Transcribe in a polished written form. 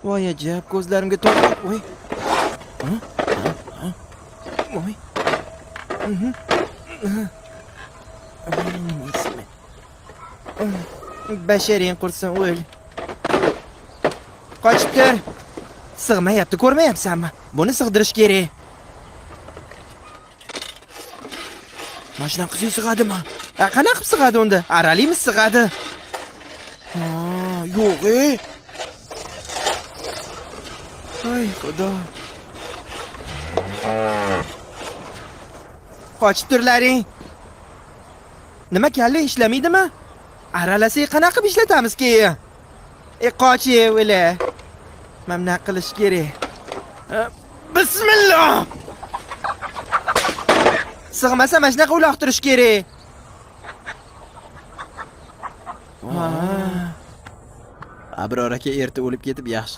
Voy ajab, ko'zlarimga to'q. Voy. Ha? Ha? Ha? Voy. Mhm. Ha. Voy, nima ismi? Basharing qursin, o'l. Qochib tur. Sig'mayapti, ko'rmayapsanmi? Buni sig'dirish kerak. Mana shunaqa qilsak sig'adimi? A, qanaqa qilib sig'adi unda? Aralaymiz sig'adi. Ha, yo'q, ey. Ay, xudo. Qochib turlaring. Nima kalla ishlamaydimi? Aralasak qanaqa qilib ishlatamiz keyin? E, qoch, ey, o'la. Mana bunaqa qilish kerak. A, Bismillah! Sig'masa mana shunaqa uloqtirish kerak. Ha. Abror aka erta o'lib ketib yaxshi